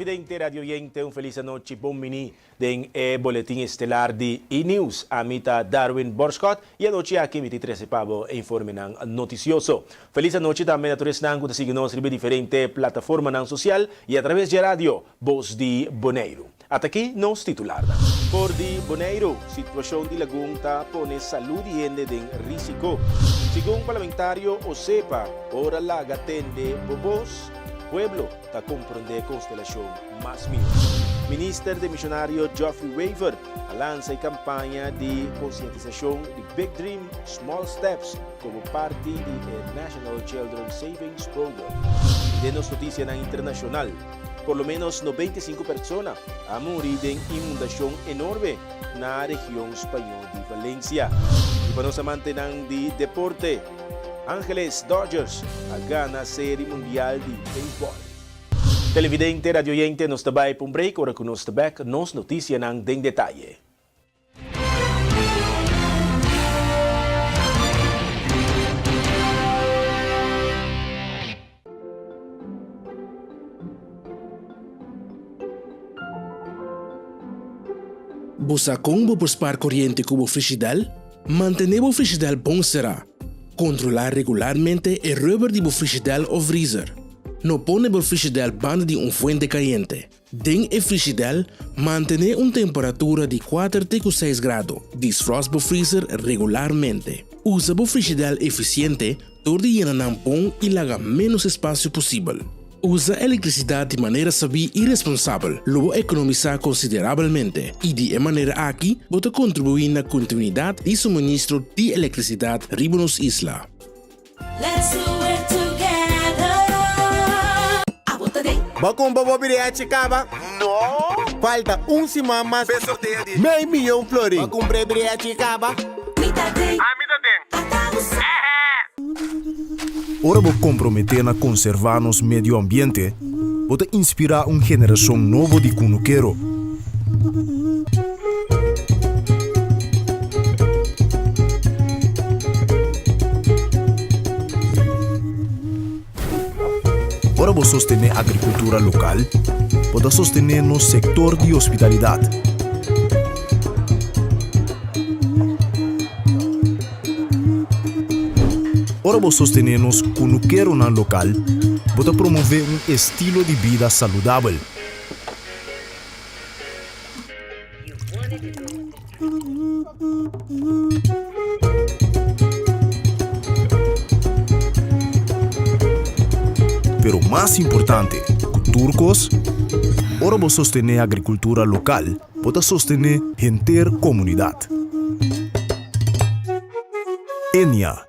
Televidente, radioyente, un felis anochi, bon bini den e boletin estelar di E-News. Ami ta Darwin Borschot y anochi aki mi ti trece pa bo e informenan noticioso. Felis anochi tambe na tur esnan cu ta sigui nos riba e diferente plataformanan social y a traves dje radio Bos di Boneiru. Ata'ki nos titularnan. For di Boneiru, Situashon di lagun ta pone salú di hende den rísiko. Segun parlamentario Osepa, ora laga tende bo bos, pueblo ta komprondé konstelashon mas mihó. Minister demisionario Geoffrey Wever a lansa e kampaña di konsientisashon di Big Dream, Small Steps komo parti di e National Children Savings Program. Den nos notisianan internashonal. Por lo menos 95 persona a muri den inundacion enorme na region spañó di Valencia. Y pa nos amantenan di deporte, Angeles Dodgers a gana Serie Mundial di Beisbol. Televidente, radioyente, nos ta bay pa un break, ora cu nos ta bek, nos noticianan den detaye. Bo sa kon bo por spar koriente ku bo frishidèl? Mantené bo frishidèl bon será. Kontrolá regularmente e rubber di bo frishidèl òf vrizer. No pone bo frishidèl banda di un fuente kayente. Den e frishidèl, mantené un temperatura di kuater te ku seis grado. Disfrost bo freezer regularmente. Usa bo frishidèl efisiente dor di yena nan bon i laga ménos espasio posibel. Usa elektrisidat di manera sabí i responsabel lo bo ekonomisá konsiderabelmente i di e manera aki bo ta kontribuí na kontinuidat di suministro di elektrisidat riba nos isla. Let's do it together. Abo ta den. Bo kumpa bo bireachi kaba? No! Falta un siman mas P'e sorteo di. Mei miyon florin. Bo kumpra e bireachi kaba? Mi ta den. Ami ta den. Ata bo sa. Ora bo komprometé na konservá nos medio ambiente, bo ta inspirá un generashon nobo di kunukero. Ora bo sostené agrikultura lokal, bo ta sostené nos sektor di hospitalidat. Ora bo sostené nos kunukeronan lokal, bo ta promové un estilo di bida saludabel. Pero mas importante ku tur kos, ora bo sostené agrikultura lokal, bo ta sostené henter komunidat. Enia.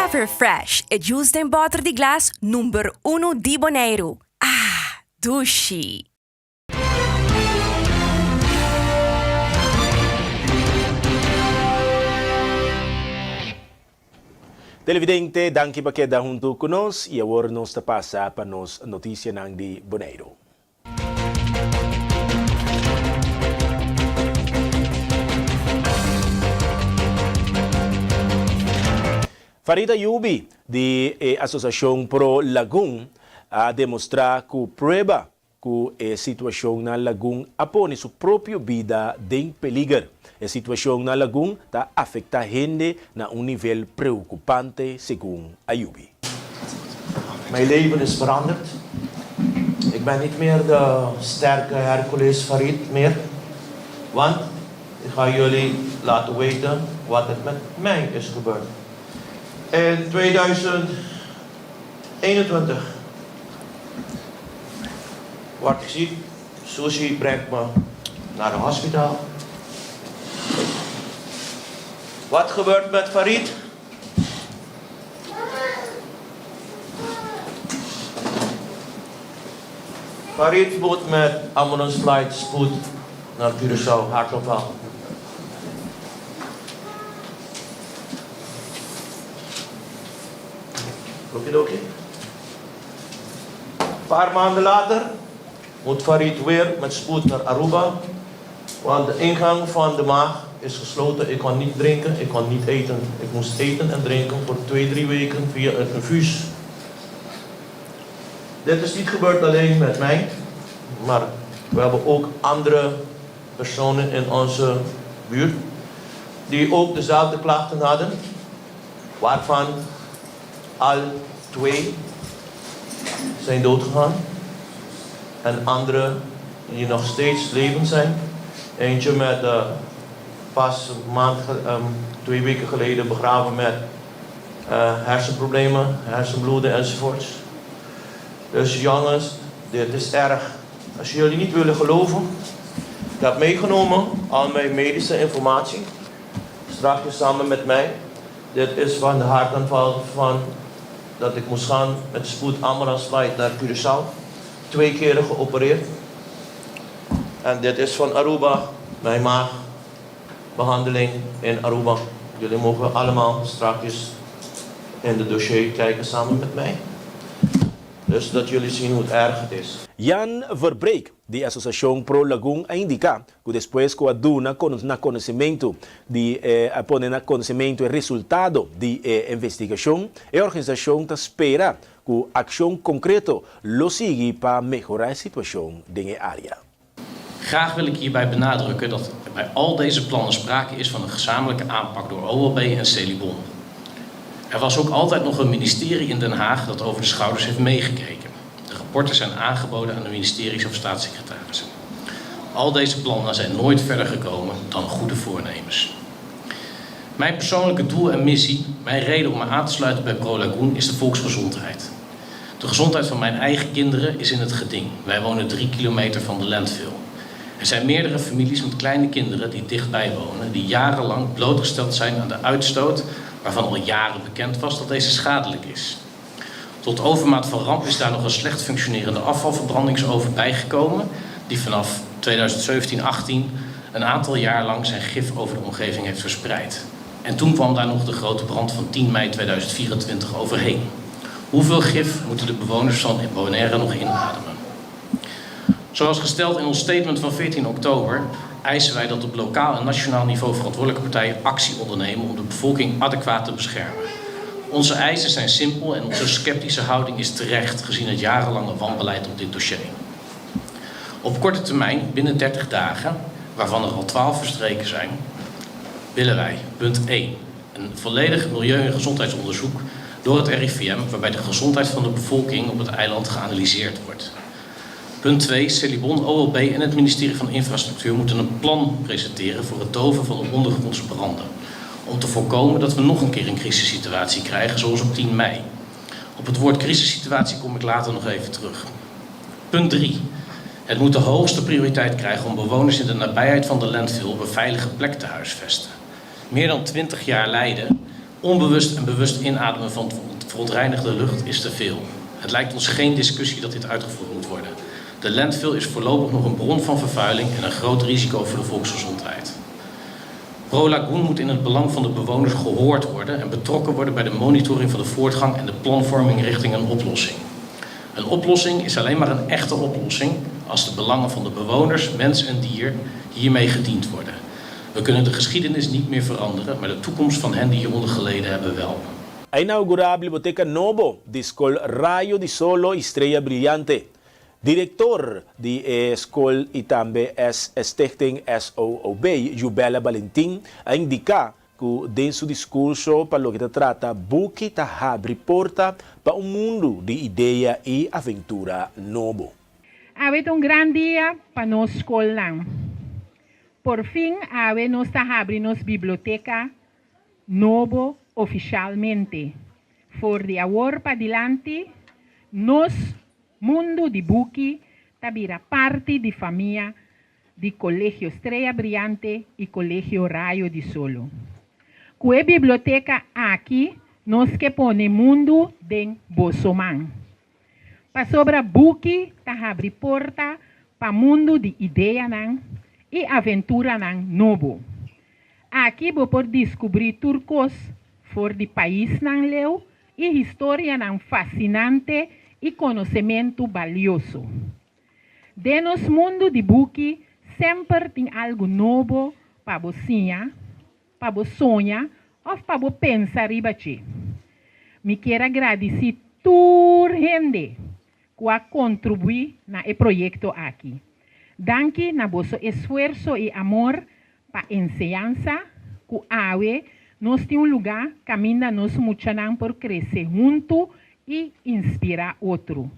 Everfresh, e juice den bòter di glas number unu di Boneiru. Ah, dushi! Televidente, danki pa keda huntu ku nos i awor nos ta pasa pa nos notisianan di Boneiru. Farid Ayubi di e Asosiashon Pro Lagun a demostrá ku prueba ku e situashon na Lagun a pone su propio bida den peliger. E situashon na Lagun ta afektá hende na un nivel preokupante, segun Ayubi. Mijn leven is veranderd. Ik ben niet meer de sterke Hercules Farid meer. Want ik ga jullie laten weten wat er met mij is gebeurd. In 2021 word ik ziek. Susie brengt me naar de hospitaal. Wat gebeurt met Farid? Farid moet met ambulance flight spoed. naar Curaçao, hartaanval. Okidoki. Een paar maanden later moet Farid weer met spoed naar Aruba. Want de ingang van de maag is gesloten. Ik kon niet drinken, ik kon niet eten. Ik moest eten en drinken voor 2, 3 weken via een infuus. Dit is niet gebeurd alleen met mij, maar we hebben ook andere personen in onze buurt die ook dezelfde klachten hadden, waarvan al 2 zijn doodgegaan en anderen die nog steeds levend zijn. Eentje met pas een maand 2 weken geleden begraven met hersenproblemen, hersenbloeden enzovoorts. Dus jongens, dit is erg. Als jullie niet willen geloven, ik heb meegenomen al mijn medische informatie. Straks samen met mij. Dit is van de hartaanval van dat ik moest gaan met de spoed ambulance flight naar Curaçao. 2 keren geopereerd. En dit is van Aruba, mijn maagbehandeling in Aruba. Jullie mogen allemaal straks in de dossier kijken samen met mij. Dus dat jullie zien hoe erg het is. Jan Verbreek, di Asosiashon Pro Lagun, a indiká ku despues ku a duna na konosementu di, a pone na konosementu e resultado di investigashon, e organisashon ta spera ku akshon konkreto lo sigui pa mehorá e situashon den e área. Graag wil ik hierbij benadrukken dat er bij al deze plannen sprake is van een gezamenlijke aanpak door OLB en Selibon. Er was ook altijd nog een ministerie in Den Haag dat over de schouders heeft meegekeken. De rapporten zijn aangeboden aan de ministeries of staatssecretarissen. Al deze plannen zijn nooit verder gekomen dan goede voornemens. Mijn persoonlijke doel en missie, mijn reden om me aan te sluiten bij ProLagoen, is de volksgezondheid. De gezondheid van mijn eigen kinderen is in het geding. Wij wonen 3 kilometer van de landfill. Er zijn meerdere families met kleine kinderen die dichtbij wonen, die jarenlang blootgesteld zijn aan de uitstoot, waarvan al jaren bekend was dat deze schadelijk is. Tot overmaat van ramp is daar nog een slecht functionerende afvalverbrandingsoven bijgekomen, die vanaf 2017-18 een aantal jaar lang zijn gif over de omgeving heeft verspreid. En toen kwam daar nog de grote brand van 10 mei 2024 overheen. Hoeveel gif moeten de bewoners van Bonaire nog inademen? Zoals gesteld in ons statement van 14 oktober eisen wij dat op lokaal en nationaal niveau verantwoordelijke partijen actie ondernemen om de bevolking adequaat te beschermen. Onze eisen zijn simpel en onze sceptische houding is terecht gezien het jarenlange wanbeleid op dit dossier. Op korte termijn, binnen 30 dagen, waarvan er al 12 verstreken zijn, willen wij, punt 1, een volledig milieu- en gezondheidsonderzoek door het RIVM waarbij de gezondheid van de bevolking op het eiland geanalyseerd wordt. Punt 2, Selibon, OLB en het ministerie van Infrastructuur moeten een plan presenteren voor het doven van de ondergrondse branden. Om te voorkomen dat we nog een keer een crisissituatie krijgen, zoals op 10 mei. Op het woord crisissituatie kom ik later nog even terug. Punt 3. Het moet de hoogste prioriteit krijgen om bewoners in de nabijheid van de landfill op een veilige plek te huisvesten. Meer dan 20 jaar lijden, onbewust en bewust inademen van verontreinigde lucht is te veel. Het lijkt ons geen discussie dat dit uitgevoerd moet worden. De landfill is voorlopig nog een bron van vervuiling en een groot risico voor de volksgezondheid. ProLagoen moet in het belang van de bewoners gehoord worden en betrokken worden bij de monitoring van de voortgang en de planvorming richting een oplossing. Een oplossing is alleen maar een echte oplossing als de belangen van de bewoners, mens en dier hiermee gediend worden. We kunnen de geschiedenis niet meer veranderen, maar de toekomst van hen die hieronder geleden hebben wel. A inaugurá biblioteka nobo di Skol Rayo di Solo i Strea Briante. Direktor di e skol i tambe S Stichting SOOB, Jubella Balentin, a indiká ku den su diskurso pa loke ta trata buki ta habri porta pa un mundu di idea i aventura nobo. Awe ta un gran dia pa nos skolnan. Por fin awe nos ta habri nos biblioteka nobo ofishalmente. For di awor padilanti, nos mundu di buki ta bira parti di famia di Kolegio Strea Briante i Kolegio Rayo di Solo. Ku e biblioteka aki nos ke pone mundu den boso man. Pasobra buki ta habri porta pa mundu di ideanan. i aventuranan nobo. Aki bo por deskubrí tur kos for di paisnan leu i historianan fasinante i konosementu balioso. Den nos mundu di buki semper tin algu nobo pa bo siña, pa bo soña òf pa bo pensa riba dje. Mi kier a gradisí tur hende ku a kontribuí na e proyekto aki. Danki na boso esfuerso i amor pa enseñansa ku awe nos tin un lugá kaminda nos muchanan por krese huntu i inspirá otro.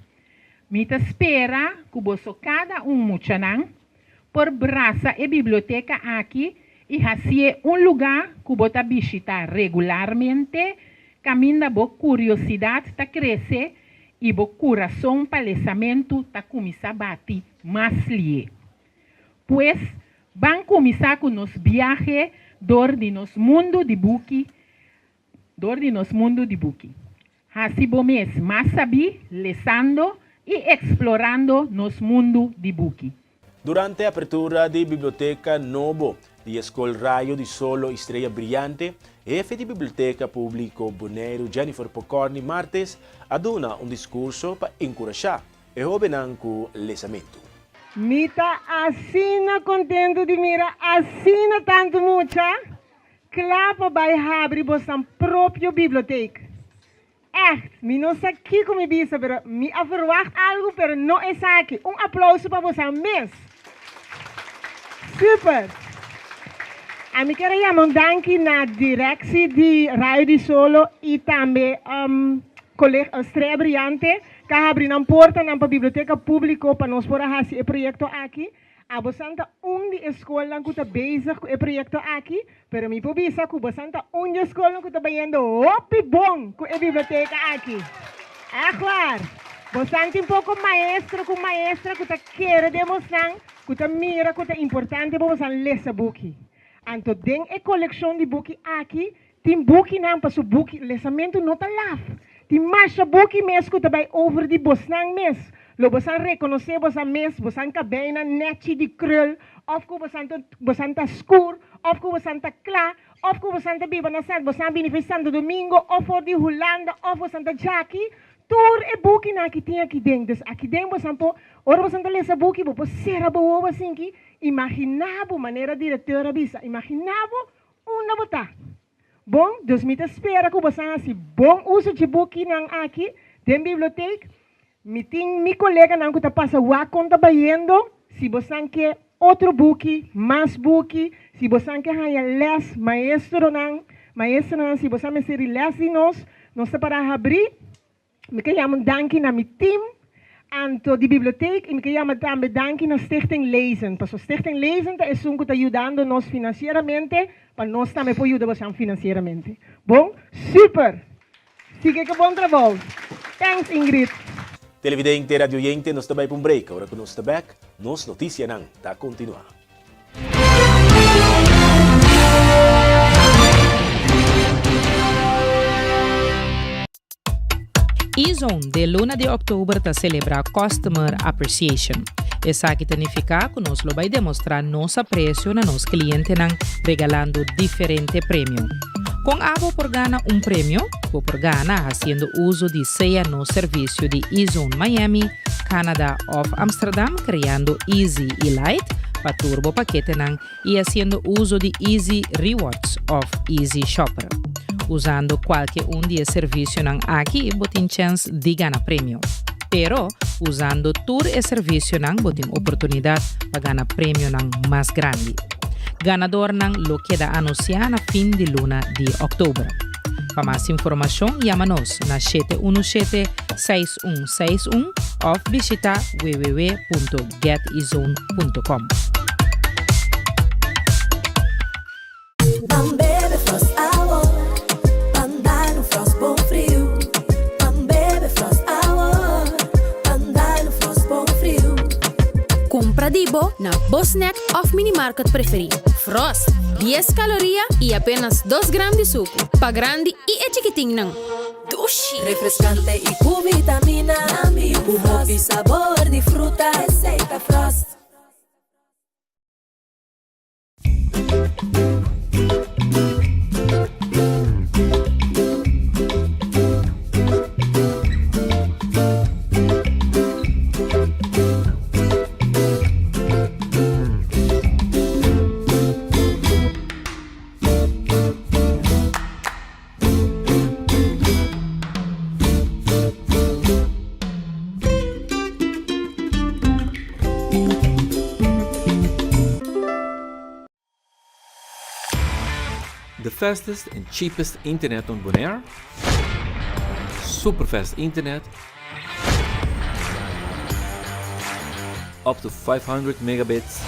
Mi ta spera ku boso kada un muchanan por brasa e biblioteka aki i hasié un lugá ku bo ta bishitá regularmente, kaminda bo kuriosidat ta krese i bo kurason pa lesamentu ta kuminsá bati mas lié. Pues, ban kuminsá ku nos biahe dor di nos mundu di buki, dor di nos mundu di buki. Hasi bo mes mas sabí lesando i eksplorando nos mundu di buki. Durante apertura di biblioteka nobo di e skol Rayo di Solo i Strea Briante, hefe di Biblioteka Públiko Boneiru Jennifer Pocorni Martes a duna un diskurso pa enkurashá e hóbennan ku lesamentu. Mi ta asina kontentu di mira asina tantu mucha kla pa bai habri bosan propio bibliotek. Echt, mi no sa kiko mi bisa, pero mi a verwacht algu, pero no esaki. Un aplauso pa bosan mes. Super! Ami kier a yama un danki na directie di Rayo di Solo y tambe Colegio Estrella Brillante cu a habri nan portanan pa Biblioteca Publico pa nos por a haci e proyecto aki. Abosan ta un di e skolnan ku ta bezig ku e proyekto aki, pero mi por bisa ku bosan ta un di e skolnan ku ta bayendo hopi bon ku e biblioteka aki. Ègt waar! Bosan tin poko maestro ku maestra ku ta kere den bosnan, ku ta mira ku ta importante pa bosan lesa buki. Anto den e kolekshon di buki aki tin bukinan paso buki lesamentu no ta laf. Tin masha buki mes ku ta bai over di bosnan mes. Lo bosan rekonosé bosan mes, bosan kabeinan nèchi di krul, òf ku bosan ta bosan ta skur, òf ku bosan ta kla, òf ku bosan ta biba na San bosan a bini for di Santo Domingo òf for di Hulanda òf bosan ta djaki. Tur e bukinan aki tin aki den. Dus aki den bosan por, ora bosan ta lesa buki bo por sera bo wowo asinki, imaginá bo manera direkteur a bisa, imaginá bo Unda bo ta? Bon, dus mi ta spera ku boso a hasi bon uso dje bukinan aki den bibliotek. Mi tin mi koleganan ku ta pasa wak kon ta bayendo. Si bosan ke otro buki, mas buki, si bosan ke haña lès, maestronan, maestronan, si bosan mester di lès di nos, nos ta para habrí. Mi ke yama un danki na mi team anto di bibliotek i mi ke yama tambe danki na Stichting Lezen pasobra Stichting Lezen ta esun ku ta yudando nos finansieramente pa nos tambe por yuda bosan finansieramente. Bon, super! Sigui ku bon trabou. Thanks Ingrid. Televidente, radioyente, nos ta bai pa un break. Ora ku nos ta bek, nos notisianan ta kontinuá. E-Zone den luna di òktober ta selebrá Customer Appreciation. Esaki ta nifiká ku nos lo bai demostrá nos apresio na nos klientenan regalando diferente premio. Kon abo por gana un premio? Bo por gana hasiendo uso di sea nos servisio di E-Zone Miami, Canada òf Amsterdam kreando Easy i Lite pa tur bo paketenan i hasiendo uso di Easy Rewards òf Easy Shopper. Usando kualke un di e servisionan aki bo tin chèns di gana premio. Pero, usando tur e servisionan bo tin oportunidat pa gana premionan mas grandi. Ganadornan lo keda anunsiá na fin di luna di òktober. Pa mas informashon yama nos na 717 6161 òf bishitá www. getezone.com. Ban bebe Frost awor, ban dal un Frost bon friu. Ban bebe Frost awor, ban dal un Frost bon friu. Kumpra di bo na bo snack òf minimarket preferí. Frost, dies kaloria i apenas dos gram di suku. Pa grandi i e chikitinnan. Dushi, refrescante y cu vitamina. Cu hopi sabor di fruta. Esey ta Frost. The fastest and cheapest internet on Bonaire? Superfast internet up to 500 megabits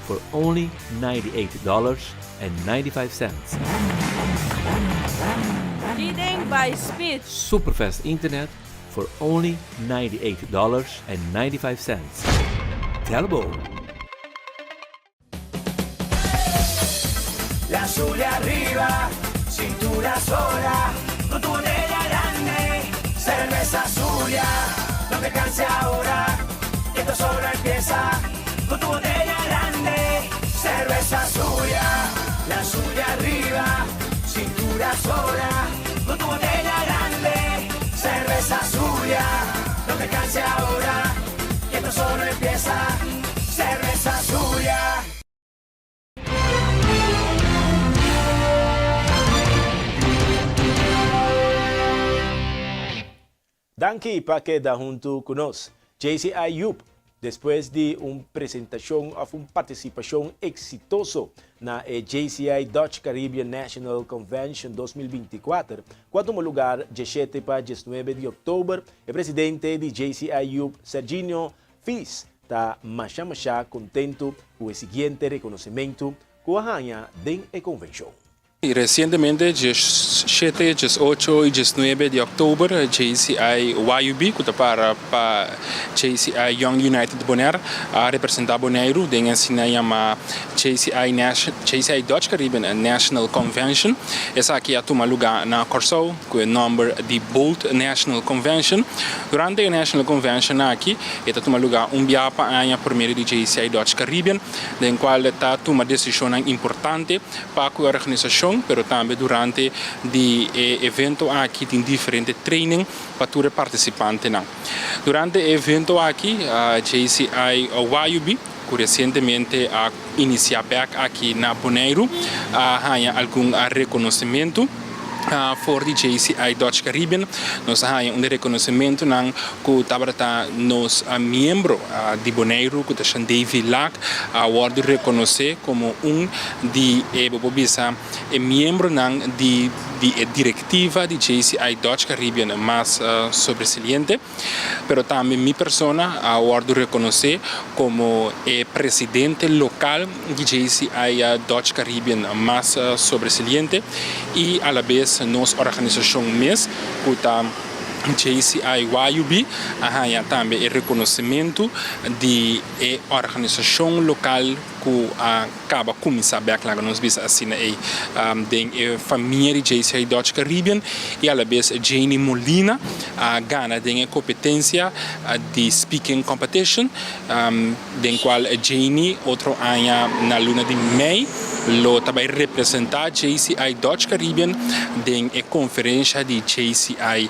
for only $98.95. Leading by speed. Superfast internet for only $98.95. Telbo. La Zulia arriba, cintura sola, con tu botella grande, cerveza Zulia, no te canses ahora, que esto solo empieza, con tu botella grande, cerveza Zulia, la Zulia arriba, cintura sola, con tu botella grande, cerveza Zulia, no te canses ahora, que esto solo empieza, cerveza Zulia. Danki pa keda huntu ku nos. JCI Yup, despues di un presentashon òf un partisipashon eksitoso na e JCI Dutch Caribbean National Convention 2024, ku a tuma lugar diesshete pa diesnuebe di òktober, e presidente di JCI Yup, Serginio Fis, ta masha masha kontentu ku e siguiente rekonosementu ku a haña den e konvenshon. Resientemente, diesshete, diesocho i diesnuebe di òktober, JCI YUB, ku ta para pa JCI Young United Bonaire, a representá Boneiru den e asina yamá JCI JCI Dutch Caribbean National Convention. Esaki a tuma lugá na Kòrsou ku e nòmber di Bold National Convention. Durante e National Convention aki e ta tuma lugá un bia pa aña por medio di JCI Dutch Caribbean, den kual ta tuma desishonnan importante pa ku e organisashon, pero tambe durante di e evento aki tin diferente training pa tur e partisipantenan. Durante e evento aki JCI YUB, ku resientemente a inisiá bèk aki na Boneiru, a haña algun rekonosementu for di JCI Dutch Caribbean. Nos a haña un di e rekonosementunan ku tabata ta nos miembro di Boneiru ku ta Shandavy Laak a wòrdu rekonosé komo un di e bo por bisa e miembronan di di e direktiva di JCI Dutch Caribbean mas sobresaliente. Pero tambe mi persona a wòrdu rekonosé komo e presidente lokal di JCI Dutch Caribbean mas sobresaliente i alabes nos organisashon mes ku ta JCI YUB a haña tambe e rekonosementu di e organisashon lokal ku a kaba kuminsá bèk laga nos bisa asina ei den e famia di JCI Dutch Caribbean i alabes Janie Molina a gana den e kompetensia di speaking competition den kual Janie otro aña na luna di mei lo ta bai representá JCI Dutch Caribbean den e konferensha di JCI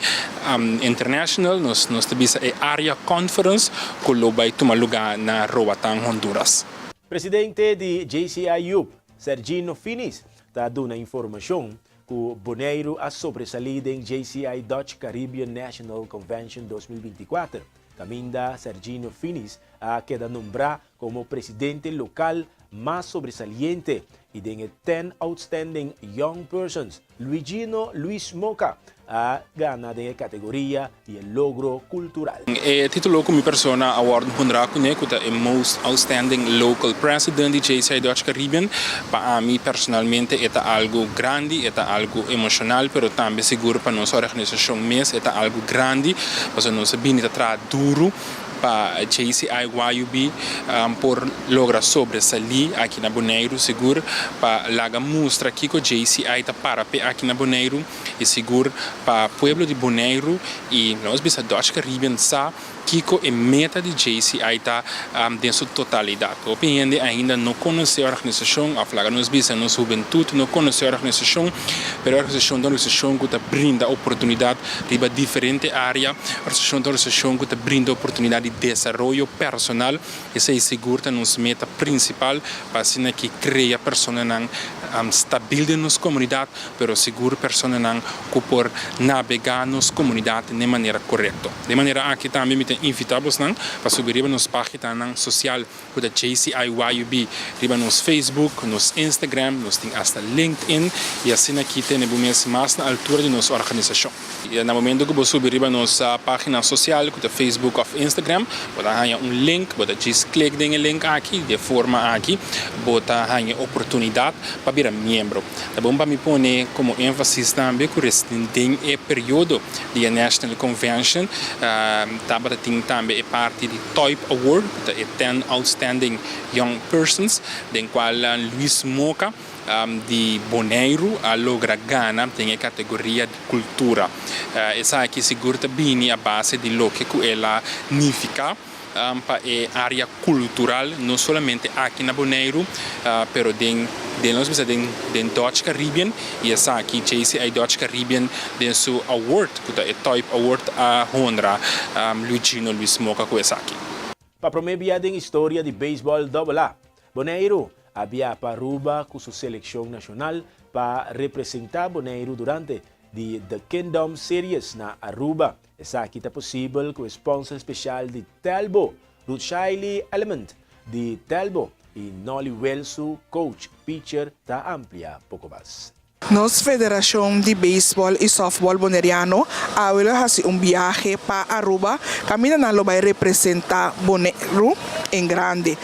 International, nos nos ta bisa e Area Conference ku lo bai tuma lugá na Roatán, Honduras. Presidente di JCI Yup, Sergino Finis, ta duna informashon ku Boneiru a sobresalí den JCI Dutch Caribbean National Convention 2024, kaminda Sergino Finis a keda nombrá komo presidente lokal mas sobresaliente i den e Ten Outstanding Young Persons, Luigino Luis Moca a gana den e kategoria di e logro kultural. E titulo ku mi persona a wòrdu honrá kuné ku ta e Most Outstanding Local President di JCI Dutch Caribbean, pa ami personalmente e ta algu grandi, e ta algu emoshonal, pero tambe sigur pa nos organisashon mes e ta algu grandi, pasobra nos a bini ta traha duru. pa JCI YUB por logra sobresalí aki na Boneiru, sigur pa laga mustra kiko JCI ta para p'e aki na Boneiru i sigur pa pueblo di Boneiru i nos bisa Dutch Caribbean sa Kiko e meta di JCI ta den su totalidat? Hopi hende ainda no konosé e organisashon, òf laga nos bisa nos hubentut no konosé e organisashon, pero e organisashon ta un organisashon ku ta brinda oportunidat riba diferente área, organisashon ta un organisashon ku ta brinda oportunidat di desaroyo personal, esei sigur ta nos meta prinsipal pa asina ki krea personanan stabil den nos komunidat, pero sigur personanan ku por nabegá nos komunidat den e manera korekto. Den manera aki tambe mi ta invitá bosnan pa subi riba nos pagitanan sosial ku ta JCIYUB riba nos Facebook, nos Instagram, nos tin asta LinkedIn i asina aki tene bo mes mas na altura di nos organisashon. Na momento ku bo subi riba nos pagina sosial ku ta Facebook òf Instagram bo ta haña un link, bo ta djis klik den e link aki, di e forma aki bo ta haña e oportunidat pa bira miembro. Ta bon pa mi pone komo énfasis tambe ku restin den e periodo di e National Convention tabata tin tambe e parti di Toyp Award ku ta e Ten Outstanding Young Persons den kual Luis Moka di Boneiru a logra gana den e kategoria di kultura. Esaki sigur ta bini a base di loke ku el a nifiká pa e área kultural no solamente aki na Boneiru pero den den nos bisa den den Dutch Caribbean i esaki JCI Dutch Caribbean den su award ku ta e Toyp Award a honra Luigino Luis Moka ku esaki. Pa promé bia den historia di beisbòl Dòbel A, Boneiru a bia pa Aruba ku su selekshon nashonal pa representá Boneiru durante di The Kingdom Series na Aruba. Esaki ta posibel ku e sponsor speshal di Telbo, Ruthshailey Element di Telbo i Nolly Welsu, coach pitcher ta amplia poko mas. Nos Federashon di Beisbòl i Sòftbòl Boneriano awe lo hasi un biahe pa Aruba kaminda nan lo bai representá Boneiru en grande.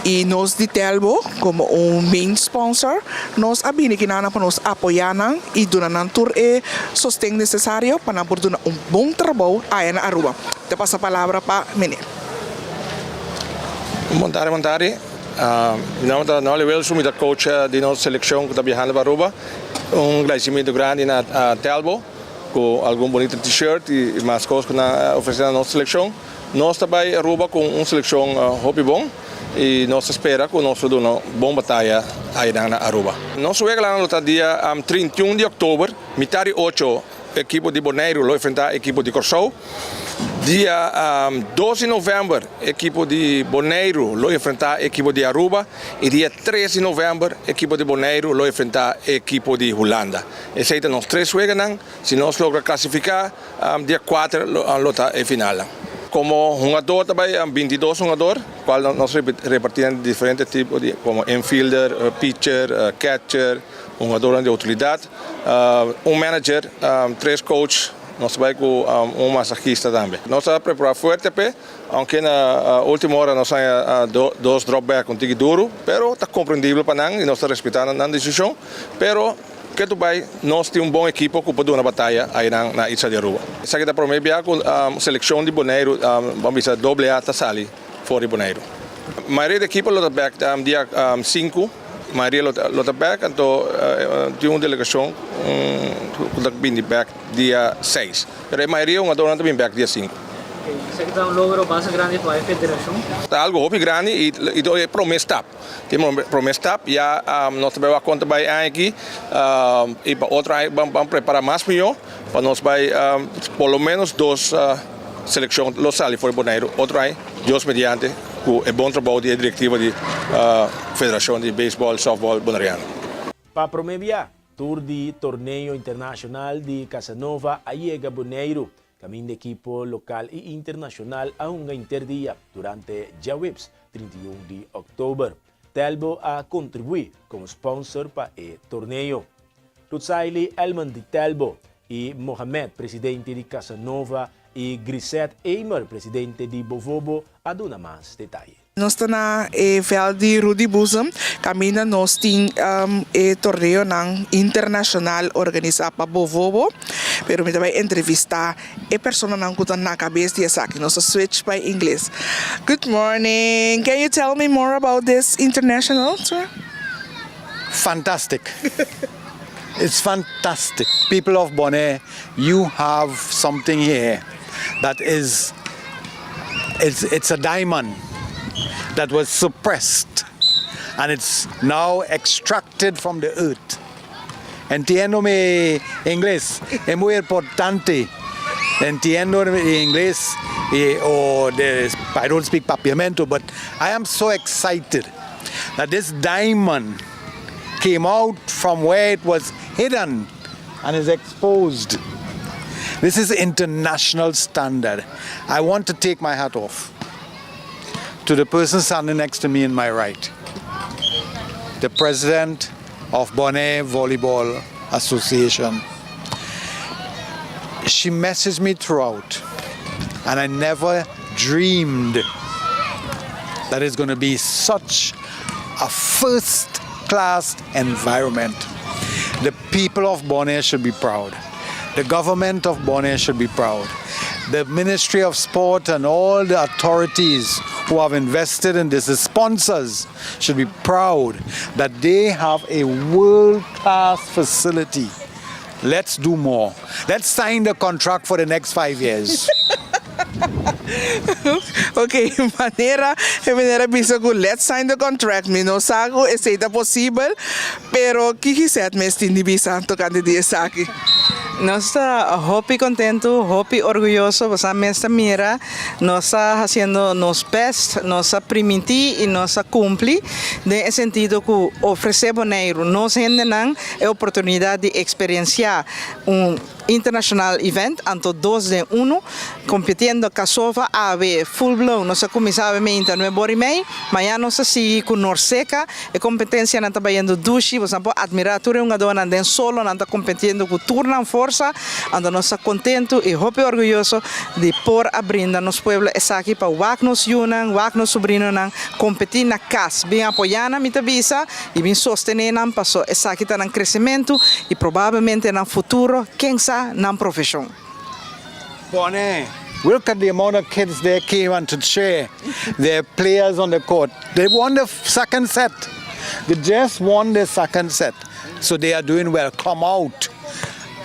I nos di Telbo komo un main sponsor nos a bini kinanan pa nos apoyá nan i duna nan tur e sosten nesesario pa nan por duna un bon trabou aya na Aruba. Ta pasa palabra pa meneer. Bon tardi, bon tardi. Mi nomber ta Nolly Wilson, mi ta coach di nos seleccion cu ta biahando pa Aruba. Un agradecimiento grandi na Telbo cu algun bonito t-shirt y mas cos cu nan a ofrece na nos seleccion. Nos ta bay Aruba cu un seleccion hopi bon y nos ta spera cu nos lo duna bon bataya aynan na Aruba. Nos weganan lo ta dia 31 di october, mitad di ocho ekipo di Boneiru lo enfrenta ekipo di Corsou. Dia dos di november ekipo di Boneiru lo enfrenta ekipo di Aruba y dia tres di november ekipo di Boneiru lo enfrenta ekipo di Hulanda. Esey ta nos tres weganan. Si nos logra clasifica dia cuater lo ta e finalnan. Como hungador ta bay 22 hungador cual nos reparti den diferente tipo di como infielder, pitcher, catcher, hungadornan di utilidad, un manager, tres coach, nos ta bay cu un masajista tambe. Nos ta prepara fuerte p'e, aunke na ultimo ora nos haña dos drop back un tiki duro, pero ta comprendible pa nan y nos ta respeta nan decision, pero. Ketu bai nos tin un bon ekipo ku por duna bataya ainan na isla di Aruba. Esaki ta promé bia ku selekshon di Boneiru, ban bisa doble A ta sali for di Boneiru. Mayoria di ekipo lo ta bèk dia sinku, mayoria lo ta bèk, anto tin un delegashon ku ta bini bèk dia seis. Pero e mayoria hungadornan ta bin bèk dia sinku. Esaki ta un logro basta grandi pa e federashon. Ta algu hopi grandi i ta e promé stap. Tin prome stap ya nos ta bai wak kon ta bai aña aki y pa otro aña ban prepara mas miyo pa nos bai por lo menos dos seleccion lo sali for di Boneiru otro aña Dios mediante cu e bon trabou di e directiva di Federacion di Baseball Softball Boneriano. Pa prome bia, tur di torneo internacional di Casanova a yega Boneiru. Kaminda ekipo lokal i internashonal a hunga inter dia durante djaweps 31 di òktober. Telbo a kontribuí komo sponsor pa e torneo. Rutsaily Elman di Telbo i Mohamed, presidente di Casanova i Grisette Eimer, presidente di Bovobo a duna mas detaye. Nos ta na e veld di Rudy Boezem kaminda nos tin e torneonan internashonal organisá pa Bovobo. Pero mi ta bai entrevistá e personanan ku ta na kabes di esaki. Nos ta switch bai ingles. Good morning, can you tell me more about this international tour? Fantastic. It's fantastic. People of Bonaire, you have something here that is it's it's a diamond that was suppressed and it's now extracted from the earth. Entiendo mi inglés, es muy importante. Entiendo mi inglés eh, or the, I don't speak papiamento, but I am so excited that this diamond came out from where it was hidden and is exposed. This is international standard. I want to take my hat off to the person standing next to me in my right, the president of Bonaire Volleyball Association. She messaged me throughout, and I never dreamed that it's going to be such a first class environment. The people of Bonaire should be proud. The government of Bonaire should be proud. The Ministry of Sport and all the authorities who have invested in this, the sponsors, should be proud that they have a world class facility. Let's do more. Let's sign the contract for the next five years. Ok, manera e meneer a bisa ku let's sign the contract, mi no sa ku esei ta posibel, pero kiko Gisette mes tin di bisa tokante di esaki? Nos ta hopi kontentu, hopi orguyoso, pasobra mes ta mira nos ta hasiendo nos best, nos a primintí i nos a kumpli den e sentido ku ofresé Boneiru nos hendenan e oportunidat di eksperensiá un International event, anto dos den uno, compitiendo Casova awe full blown. Nos a cuminsa awe meinta nuebe ora y mei, mañana nos ta sigui cu Norseca. E competencianan ta bayendo dushi, boso nan por admira tur e hungadornan den solo, nan ta competiendo cu tur nan forsa, anto nos ta contento y hopi orguyoso di por a brinda nos pueblo esaki pa wak nos yunan, wak nos sobrinonan competi na cas. Bin apoya nan mi ta bisa. I bin sostené nan paso esaki ta nan kresementu i probablemente nan futuro, ken sa, nan profeshon. Pone, Look at the amount of kids there came and to cheer their players on the court. They won the second set. They just won the second set. So they are doing well. Come out.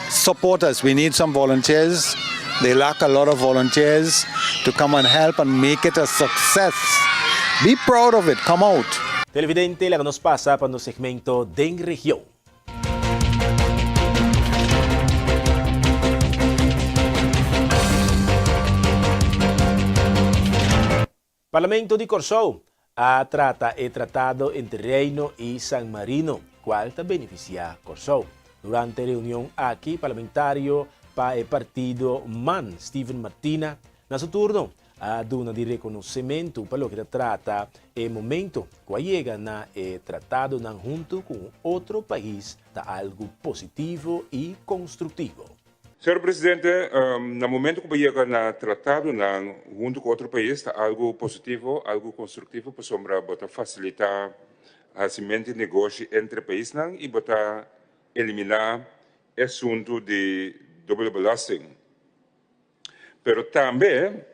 Support us. We need some volunteers. They lack a lot of volunteers to come and help and make it a success. Be proud of it. Come out. Televidente, laga nos pasa pa nos segmento Den Region. Parlamento di Kòrsou a trata e tratado entre Reino i San Marino, kual ta benefisiá Kòrsou. Durante e reunion aki, parlamentario pa e partido man, Steven Martina, na su turno a duna di rekonosementu pa loke ta trata e momento ku a yega na e tratadonan huntu ku un otro pais ta algu positivo i konstruktivo. Señor Presidente, na momento cu bo yega na tratadonan hunto cu otro pais ta algo positivo, algo constructivo pasobra bo ta facilita hacimento di negoshi entre paisnan y bo ta elimina e asunto di dubbele belasting. Pero tambe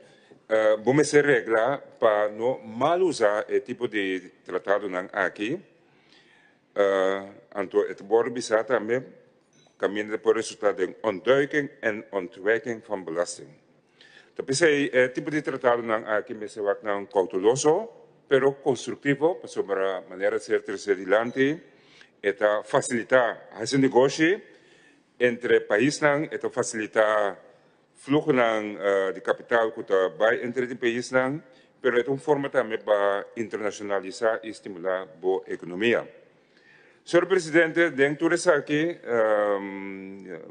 bo mester regla pa no mal usa e tipo di tratadonan aki. Anto e ta wòrdu bisá tambe kaminda ta por resultá den ontduiking en ontwijking van belasting. Ta p'esei e tipo di tratadonan aki mester wak nan kouteloso pero konstruktivo pasobra manera ser tresé dilanti e ta fasilitá hasi negoshi entre paisnan, e ta fasilitá Fluhonan di kapital ku ta bai entre di paisnan, pero e ta un forma tambe pa internashonalisá i stimulá bo ekonomia. Señor Presidente, den tur esaki,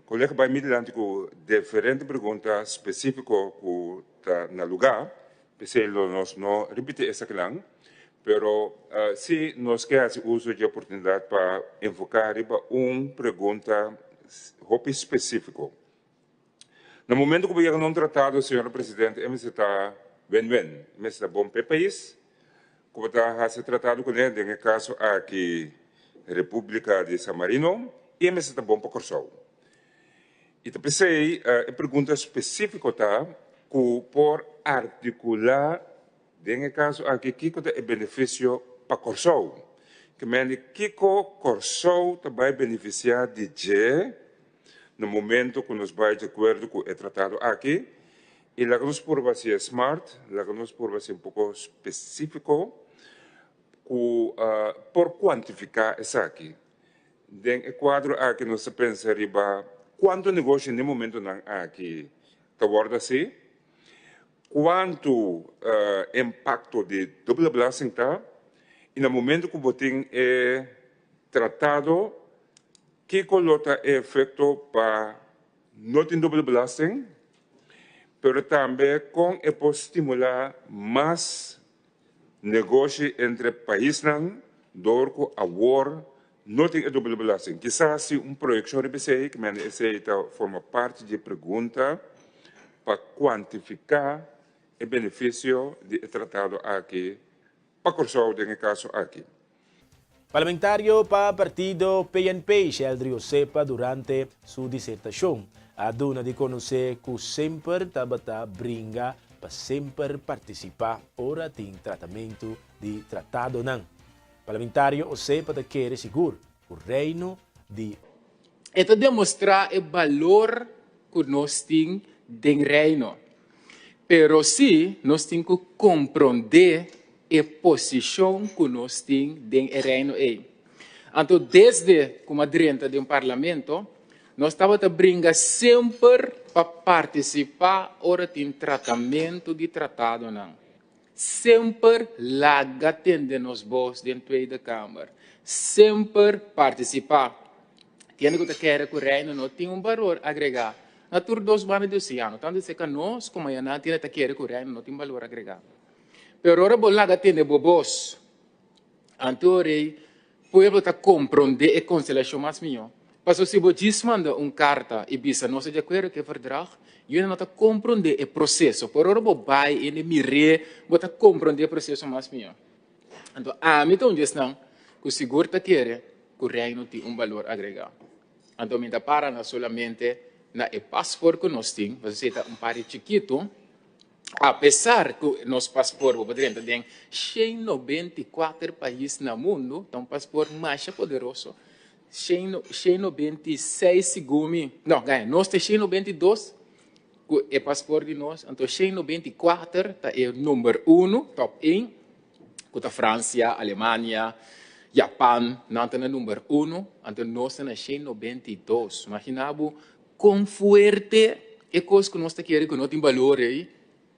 kolega bai mi dilanti ku diferente pregunta spesífiko ku ta na lugá, p'esei lo nos no ripití esakinan, pero si nos ke hasi uso dje oportunidat pa enfoká riba un pregunta hopi spesífiko. Na momento ku bo yega na un tratado, señor presidente, e mester ta win-win. E mester ta bon pa e pais ku bo ta hasi e tratado kuné, den e kaso aki Repúblika di San Marino, i e mester ta bon pa Kòrsou. I ta p'esei e pregunta spesífiko ta ku por artikulá den e kaso aki kiko ta e benefisio pa Kòrsou. Ke mende kiko Kòrsou ta bai benefisiá di dje na momento ku nos bai di akuerdo ku e tratado aki. I laga nos purba hasié smart, laga nos purba hasié un poko spesífiko ku por kuantifiká esaki. Den e kuadro aki nos ta pensa riba kuantu negoshi n'e momentonan aki ta wòrdu hasi, kuantu impakto di dubbele belasting ta i na momento ku bo tin e tratado kiko lo ta e efekto pa no tin dubbele belasting, pero tambe kon e por stimulá mas Negoshi entre paisnan dor ku awor no tin e dubbele belasting. Kisas si un proyekshon riba esei, ke mende esei ta forma parti di e pregunta pa kuantifiká e benefisio di e tratado aki pa Kòrsou den e kaso aki. Parlamentario pa partido PNP, Sheldry Osepa durante su disertashon a duna di konosé ku semper tabata bringa pa semper partisipá ora tin tratamentu di tratadonan. Parlamentario Osepa ta kere sigur ku Reino di. E ta demostrá e balor ku nos tin den Reino. Pero sí nos tin ku komprondé e posishon ku nos tin den e Reino ei. Anto desde ku m'a drenta den Parlamento, nos tabata bringa semper pa partisipá ora tin tratamentu di tratadonan. Semper laga tende nos bos den Tweede Kamer. Semper partisipá. Kende ku ta kere ku Reino no tin un balor agregá? Na tur dos banda di oseano, tantu serka nos komo ayanan tin ta kere ku Reino no tin balor agregá. Pero ora bo laga tende bo bos, anto rei pueblo ta komprondé e konstelashon mas mihó. Pasobra si bo djis manda un karta i bisa nos ta di akuerdo ku e verdrag, yunan no ta komprondé e proseso. Pero ora bo bai i mir'é, bo ta komprondé e proseso mas mihó. Anto ami ta un di esnan ku sigur ta kere ku Reino tin un balor agregá. Anto mi ta para na solamente na e pasport ku nos tin, pasobra esei ta un parti chikitu. Apesar ku nos pasport bo por drenta den 194 pais na mundu, ta un pasport masha poderoso. 196 segun mi, no, gaña, nos ta 192 ku e pasport di nos, anto 194 ta e number uno, top één, ku ta Fransia, Alemania, Japan, nan ta na number uno, anto nos ta na 192. Imagina bo Kon fuerte e kos ku nos ta kere ku no tin balor ei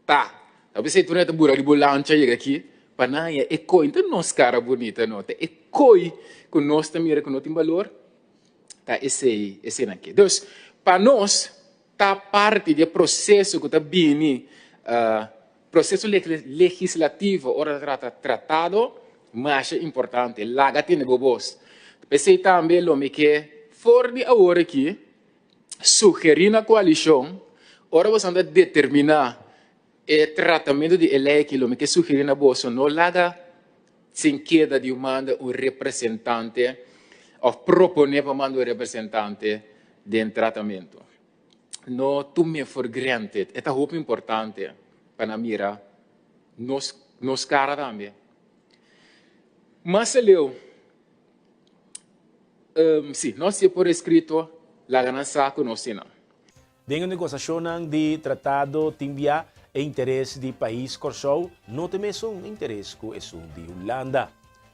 ta. Ta p'esei tur nan ta bura riba un lancha yega aki pa nan haña e koi. No ta nos kara bunita no, ta e koi ku nos ta mira ku no tin balor ta esei eseinan ke. Dus, pa nos ta parti di e proseso ku ta bini proseso legislativo ora ta trata tratado masha importante. Laga tene bo bos. P'esei tambe lo mi ke for di awor aki sugerí na koalishon, ora boso ta determiná e tratamentu di e lei aki, lo mi ke sugerí na boso no laga sin keda di manda un representante òf proponé pa manda un representante den tratamentu. No tum'é for granted. E ta hopi importante pa nan mira nos nos kara tambe. Mas aleu, si nos si por eskrito, laga nan sa ku nos tin nan. Den e negosiashonnan di tratado tin bia e interes di pais Kòrsou no ta e mesun interes ku esun di Hulanda.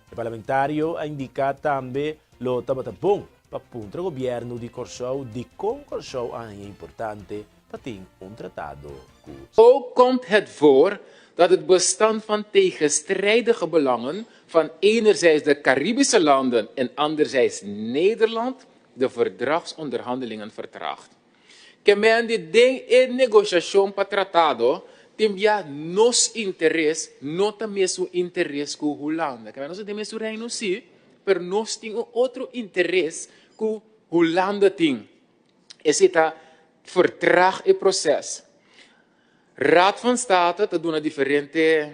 E parlamentario a indiká tambe lo tabata bon pa puntra gobièrnu di Kòrsou dikon Kòrsou a haña importante pa tin un tratado ku. Ook komt het voor dat het bestand van tegenstrijdige belangen van enerzijds de Caribische landen en anderzijds Nederland de verdragsonderhandelingen vertraagt. Ke men di den e negoshashon pa tratado tin bia nos interes no ta mesun interes ku Hulanda. Ke men nos ta den mesun reino si, pero nos tin un otro interes ku Hulanda tin. Esei ta vertraag e proses. Raad van State ta duna diferente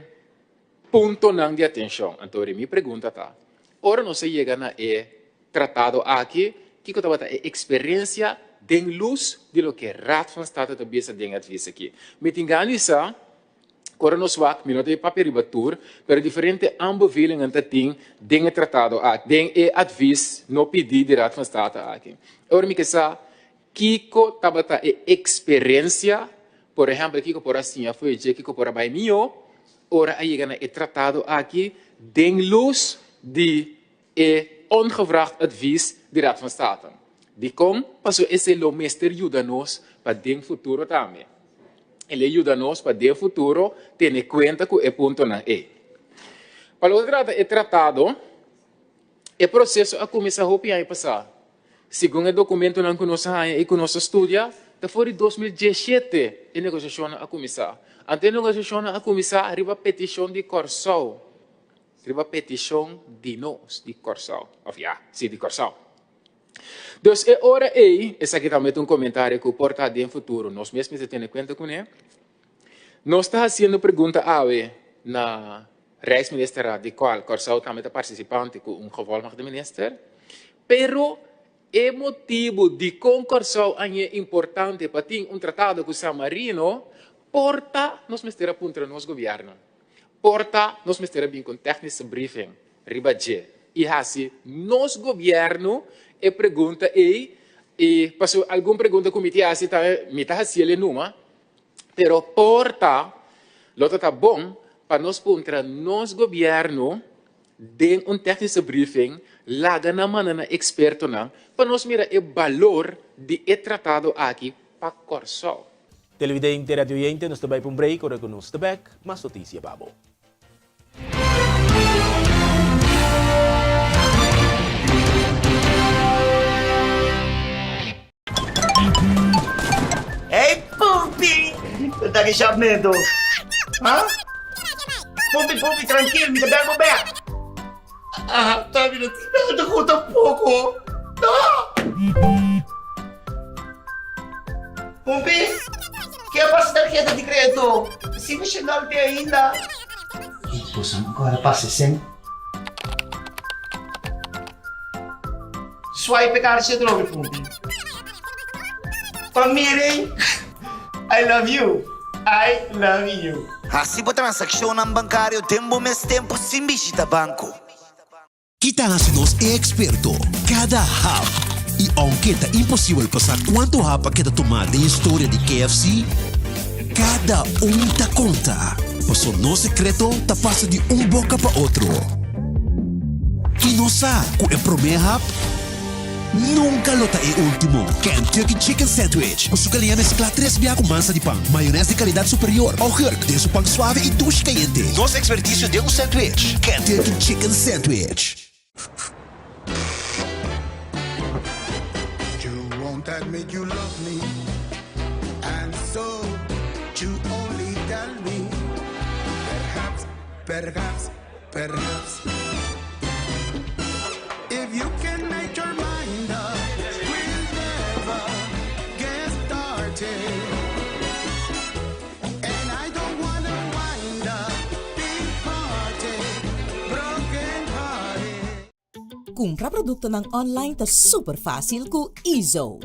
puntonan di atenshon. Anto mi pregunta ta, ora nos a yega na e tratado aki, kiko tabata e eksperensia? den lus di loke Raad van State ta bisa den e advies aki. Mi tin gana di sa, ku ora nos wak, mi no ta e papia riba tur, pero diferente aanbevelingen ta tin den e tratado aki, den e advies no pidi di Raad van State aki. Ora mi ke sa kiko tabata e eksperensia, por ehèmpel kiko por a siña for dje, kiko por a bai mihó ora a yega na e tratado aki den lus di e ongevraagd advies di Raad van State. Dikon? Pasobra esei lo mester yuda nos pa den futuro tambe. E lo yuda nos pa den futuro tene kuenta ku e puntonan ei. Pa loke ta trata e tratado, e proseso a kuminsá hopi aña pasá. Segun e dokumentonan ku nos a haña i ku nos a studia, ta for di 2017 e negosiashonnan a kuminsá. Anto e negosiashonnan a kuminsá riba petishon di Kòrsou. Riba petishon di nos di Kòrsou, òf ya, si di Kòrsou. Dus e ora ei, esaki tambe ta un komentario ku por ta den futuro nos mes mester tene kuenta kuné. Nos ta hasiendo pregunta awe na Rijksministerraad di kual Kòrsou tambe ta partisipante ku un gevolmagde minister, pero e motibu dikon Kòrsou a ñe importante pa tin un tratado ku San Marino por ta nos mester a puntra nos gobièrnu. Por ta nos mester a bin ku un technische briefing riba dje i hasi nos gobièrnu e pregunta ei i pasobra algun pregunta ku mi tin hasi ta mi ta hasiel e numa pero por ta lo ta ta bon pa nos puntra nos gobièrnu den un technische briefing laga nan manda nan ekspertonan pa nos mira e balor di e tratado aki pa Kòrsou. Televidente, radioyente, nos ta bai pa un break, ora ku nos ta bek, mas notisia pa bo. Hey Pumpi! Ta ki shop meto? Ha? Pumpi, Pumpi, trankil, mi ta bel bo bek. Ah, ta mi no tin nada ku tampoko. No! Pumpi, ke a pasa tarheta di kredito? Si mi shendal te ainda. Boso no kòrda pasa esei? Swipe e karchi atrobe, Pumpi. Pa miren, I love you, I love you. Hasi bo transakshonnan bankario den bo mes tempu sin bishita banko. Ki ta hasi nos e eksperto? Kada hap! I ounke ta imposibel pa sa kuantu hap a keda tumá den historia di KFC, kada un ta konta, paso nos sekreto ta pasa di un boka pa otro. I nos sa ku e promé hap nunka lo ta e último. Kentucky Chicken Sandwich ku su galiña mesklá tres bia ku mansa di pan, mayonès di kalidat superior, augurk den su pan suave i dushi kayente. Nos ekspertisio den un sandwich, Kentucky Chicken Sandwich. You won't admit you love me And so you only tell me Perhaps, perhaps, perhaps If you can make your mind up We'll never get started And I don't wanna wind up Big hearted, broken hearted Kumpra produktonan online ta super fásil ku Ezo.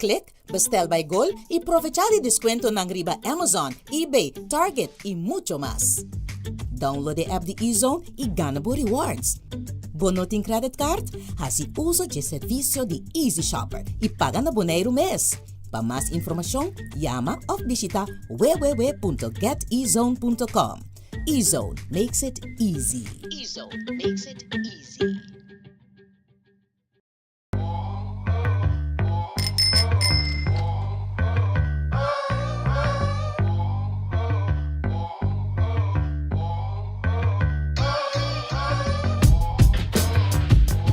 Klik Bestel by Gol i provechá di deskuentonan riba Amazon, eBay, Target i mucho mas. Download e app di Ezone i gana bo rewards. Bo no tin credit card? Hasi uso dje servisio di Easy Shopper i paga na Boneiru mes. Pa mas informashon, yama òf bishita www.getezone.com. Ezone makes it easy. Ezone makes it easy.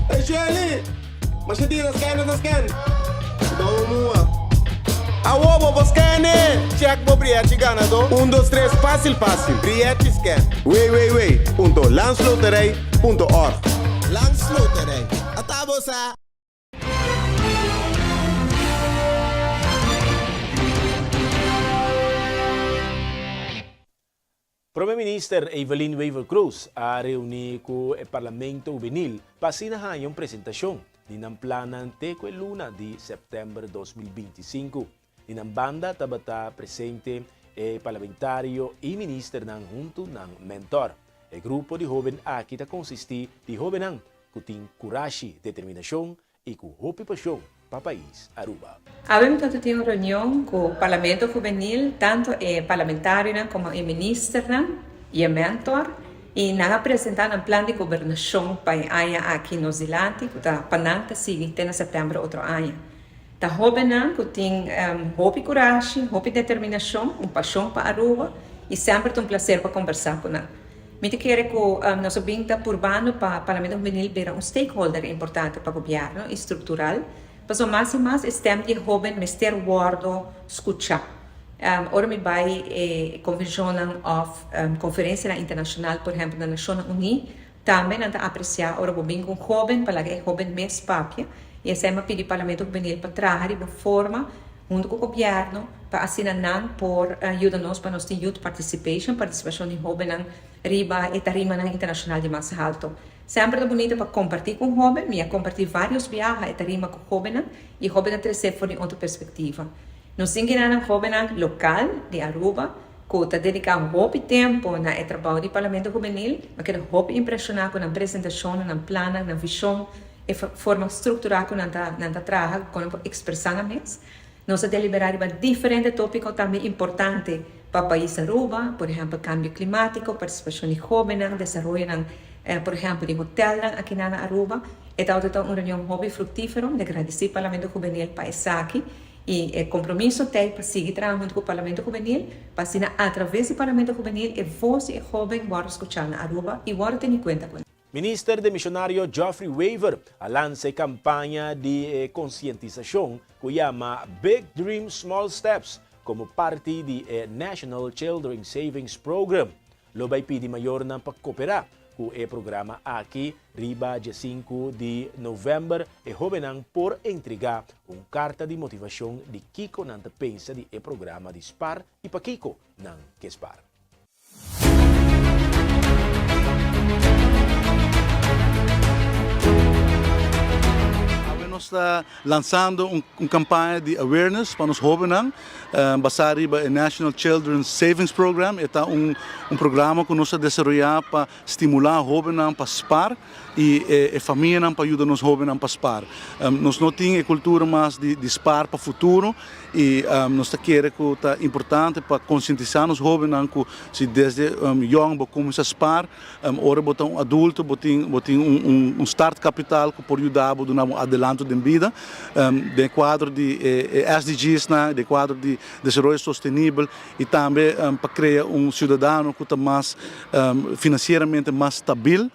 Hey Shelly! Masha dia na scan na scan. Dou mua. Awo bo bo scan e! Check bo brièchi ganadó. Un dos tres fásil fásil. Brièchi scan. www.landsloterij.org Landsloterij. Ata bo sa! Prome Minister Evelyn Wever-Croes a reuni cu e Parlamento Hubenil pa asina haña un presentacion. di nan plannan te ku e luna di sèptèmber 2025. Di nan banda tabata presente e parlamentario i ministernan huntu nan mentor. E grupo di hoben aki ta konsistí di hobennan ku tin kurashi, determinashon i ku hopi pashon pa pais Aruba. Awe mi tabata tin un reunion ku Parlamento Hubenil, tanto e parlamentarionan komo e ministernan i e mentor, i nan a presentá nan plan di gobernashon pa e aña aki nos dilanti ku ta pa nan ta sigui te na sèptèmber otro aña. Ta hóbennan ku tin hopi kurashi, hopi determinashon, un pashon pa Aruba i semper ta un plaser pa kombersá ku nan. Mi ta kere ku nos a bin ta purbando pa Parlamento Hubenil bira un stakeholder importante pa gobièrnu i struktural, pasobra mas i mas e stèm di e hóben mester wòrdu skuchá. Ora mi bai e konvenshonnan òf konferensianan internashonal, por ehèmpel na Nashonnan Uní, Tambe nan ta apresiá ora bo bin ku un hóben pa laga e hóben mes papia i esei mi a pidi Parlamento Hubenil pa traha riba forma huntu ku gobièrnu pa asina nan por yuda nos pa nos tin youth participation, partisipashon di hóbennan riba e tarimanan internashonal di mas haltu. Semper ta bunita pa kompartí ku un hóben, mi a kompartí vários biaha e tarima ku hóbennan i e hóbennan tresé for di otro perspektiva. Nos tin kinanan hóbennan lokal di Aruba ku ta dediká hopi tempu na e trabou di Parlamento Hubenil. Mi a keda hopi impreshoná ku nan presentashonnan, nan plannan, nan vishon, e forma strukturá ku nan ta nan ta traha, kon nan por ekspresá nan mes. Nos a deliberá riba diferente tópiko tambe importante pa pais Aruba, por ehèmpel kambio klimátiko, partisipashon di hóbennan, desaroyonan por ehèmpel di hotèlnan akinan na Aruba. E tabata ta un reunion hopi fruktífero. Mi ta gradisí Parlamento Hubenil pa esaki. I e kompromiso t'ei pa sigui traha huntu ku Parlamento Hubenil pa asina atraves di Parlamento Hubenil e vos di e hóben wòrdu skuchá na Aruba i wòrdu teni kuenta ku. Minister demisionario Geoffrey Wever a lansa e kampaña di konsientisashon ku yama Big Dream Small Steps komo parti di e National Children Savings Program. Lo bai pidi mayornan pa koperá ku e programa aki. Riba diesinku di novèmber e hóbennan por entregá un karta di motivashon di kiko nan ta pensa di e programa di spar i pakiko nan ke spar. Awe nos ta lansando un kampaña di awareness pa nos hóbennan basá riba e National Children's Savings Program. E ta un programa ku nos a desaroyá pa stimulá hóbennan pa spar i e famianan pa yuda nos hóbennan pa spar. Nos no tin e kultura mas di spar pa futuro i nos ta kere ku ta importante pa konsientisá nos hóbennan ku si desde yòn bo kuminsá spar, Ora bo ta un adulto bo tin bo tin un un start capital cu por yuda bo duna bo un adelanto den bida. Den e cuadro di e SDGsnan, den e cuadro di desaroyo sostenibel y tambe pa crea un ciudadano cu ta mas financieramente mas stabil,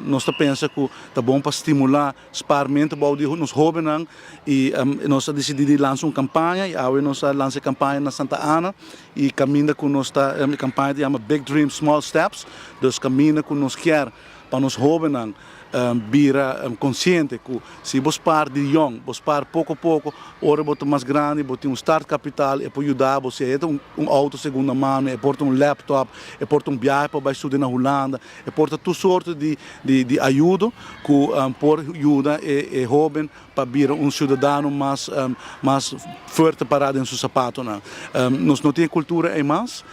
nos ta pensa cu ta bon pa stimula Spaarmento bou di nos hobennan y nos a dicidi di lansa un campaña y awe nos a lansa e campaña na Santa Ana y caminda cu nos ta e campaña ta yama Big Dreams Small Steps dus caminda cu nos kier pa nos hobennan bira consciente cu si bo spaar di yong bo spaar poco poco ora bo ta mas grandi bo tin un start capital e por yuda bo sea e ta un auto segunda mano e por ta un laptop e por ta un biahe pa bay studia na Hulanda E por ta tur sorto di di ayudo ku por yuda e e hoben pa bira un siudadano mas mas fuerte pará den su sapatonan. Nos no tin e kultura ei mas.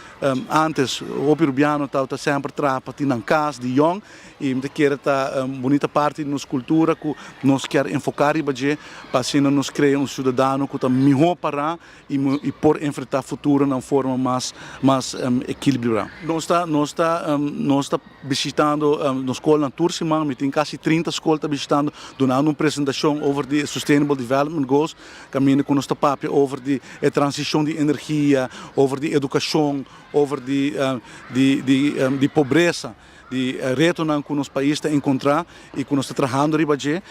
Antes hopi rubiano tabata semper traha pa tin nan kas di yòn i mi ta kere ta un bunita parti di nos kultura ku nos kier enfoká riba dje pa asina nos krea un siudadano ku ta mihó pará i por enfrentá futuro na un forma mas mas ekilibrá. Nos ta nos ta nos ta bishitando nos skolnan tur siman, mi tin kasi 30 skol ta bishitando dunando un presentashon over di e Sustainable Development Goals kaminda ku nos ta papia over di e transishon di energia, over di edukashon, over di di di pobresa. Di retonan ku nos pais ta enkontrá i ku nos ta trahando riba dje